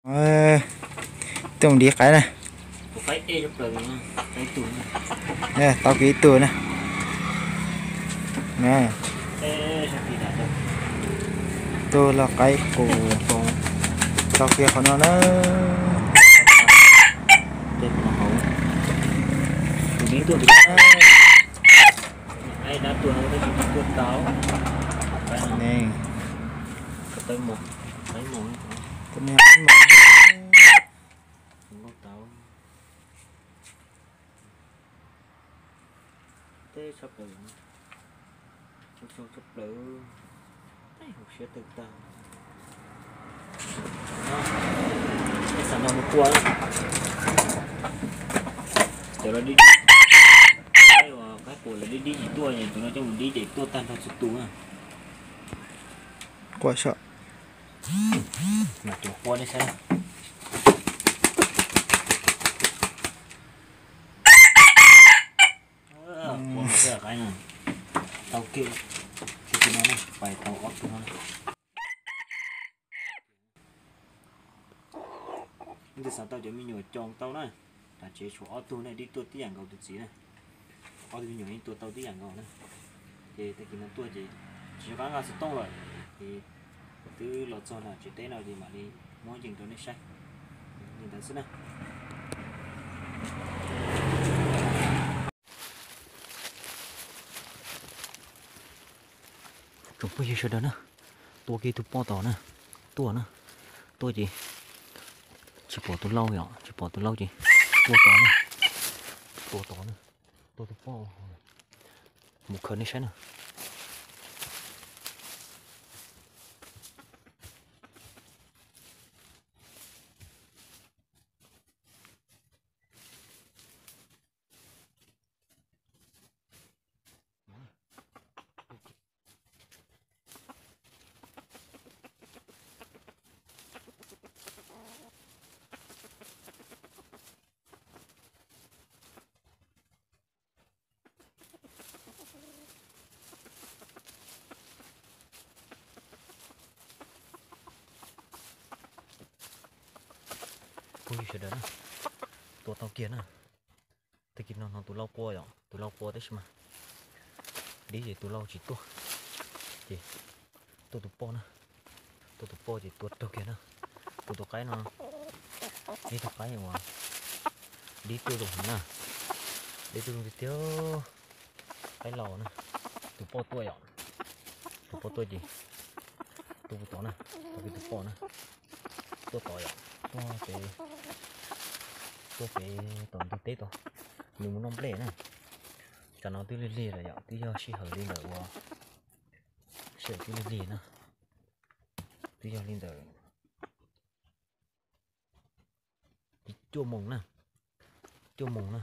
Tuaj mus div qaib na. Tau kiag ib tug na. Tug lau qaib qus tau kiag qhov no na. Xav no mus tua, cov los dib, qaib qus los dib dib tsis tuaj, tus no coj mus dib ces tuaj tag nrho txhua tus na. Quaj saib, mas cov quaj nej saib. Tau kiag, tau ob tug no. Leej twg xav tau cov me nyuam coo tau na, tam tsev tshuav ob tug ne, dib tuaj tib yam nkaus tus txiv na. Ob tug me nyuam yeej tua tau tib yam nkaus na. Ces tag kis no tuaj ces tsis nco qab nqa xov tooj lawm, ces twb los txog nram tsev teb no ces mam li muab yees rau nej saib li ntawd xwb na. Tsoom phooj ywg sawv daws na, tua kiag tus poj tod na, tuaj na, tuaj ces tsis pom tus lau yom, tsis pom tus lau ces tua tod na, tua tod na, tua tus poj, mus khaws nej saib na. Phooj ywg sawv daws na, tua tau kiag na. Tag kis no hnov tus lau qua yom, tus lau qua tab sis mas dib ces tus lau tsis tuaj, ces tuaj tus poj na, tuaj tus poj ces tua raug kiag na. Tua tus qaib no, ib tug qaib uas dib tuaj zoo heev na, dib tuaj zoo tiag tiag, qaib laus na. Tus poj tuaj yom, tus poj tuaj ces tuaj puag tod na, tus poj na, tuaj tod yom, tuaj pem, tuaj pem tom ntug teb tod, nws mus noj nplej na. Tsam no twb lig lig lawm yom, twb yog sij hawm li ntawm uas, sij hawm twb lig lig na, twb yog li ntawm cuaj moos na, cuaj moos na,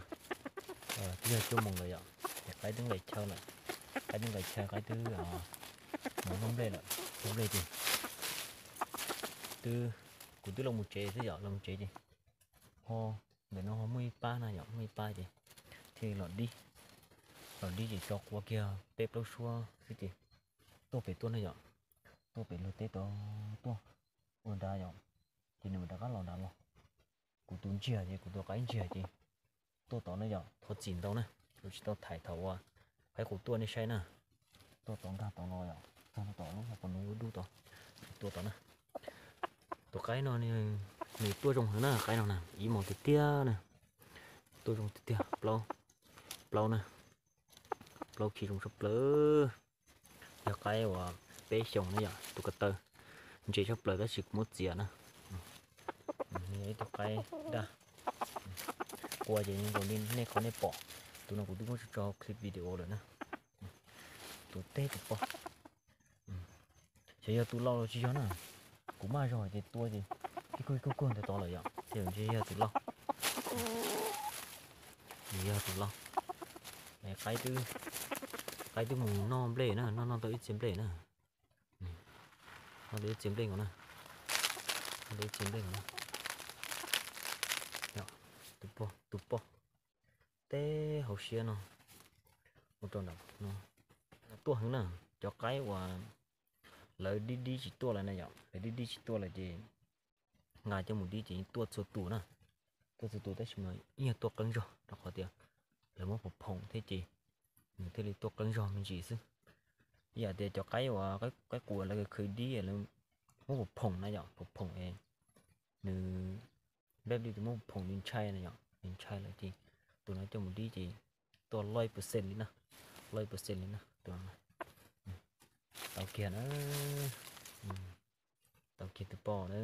twb yog cuaj moos lawm yom, ces qaib twb nqes chaw lawm, qaib twb nqes chaw, qaib twb mus noj nplej lawm, noj nplej ces twb, kuv twb los mus tsev xwb yom, los mus tsev ces ho ntawm no ho muaj ib pab na yom, muaj ib pab ces thiaj los dib, los dib ces tso qua kiag peb plaub suab xwb ces tuaj pem tuaj na yom, tuaj pem luag teb tod tuaj ua nrad yom, ces nws mam rov qab los nrad los. Kuv tus ntsiag ces kuv tus qaib ntsiag ces tuaj tod na yom, thov txim ntau na, kuv tsis tau thaij thaum uas qaib qus tuaj nej saib na. Tuaj tod nkag tod los yom, txog tom lub qhov nuv dub tod, tuaj tod na. Tus qaib no nws tuaj zoo heev na, qaib no na ib moos tiag tiag na, tuaj zoo tiag tiag, plaub, plaub na, plaub khi zoo tshaj plaws. Yog qaib uas peb xyoos na yom, tus ko taw ntse tshaj plaws tab sis kuv muab txiav na. Yog ib tug qaib daj, qua ces nkaus li nej qhov nej pom, tus no kuv twb muab tso tso clip video lawm na. Tus teb tus pog, xyov yog tus lau los tsis yog na, kuv maj zog ces tua ces ib kuj ib kuj kuj ntawd tod lawm yom, ces ntshe yog tus lau. Nws yog tus lau. Qaib twb, qaib twb mus noj nplej na, noj noj tau ib txhia nplej na. Noj tau ib txhia nplej nkaus na. Noj tau ib txhia nplej nkaus na. Tus pog, tus pog teb hauv siab no, ua rau nram no tuaj heev na. Cov qaib uas lawv dib dib tsis tuaj lawm na yom, lawv dib dib tsis tuaj lawm ces nqa coj mus dib ces tuaj txhua tus na, tuaj txhua tus tab sis mas ib yam tuaj qeeb zog rau qhov tias lawv muab phoom phoom thiab ces nws thiaj li tuaj qeeb zog me ntsis xwb. Ib yam tias cov qaib uas qaib qus lawv khaws dib lawv muab phoom phoom na yom, phoom phoom es nws npeb li tus muab phoom li ntshai na yom, li ntshai lawm ces tus no coj mus dib ces tuaj loj percent li na, loj percent li na tus no. Tau kiag na, tau kiag tus poj na.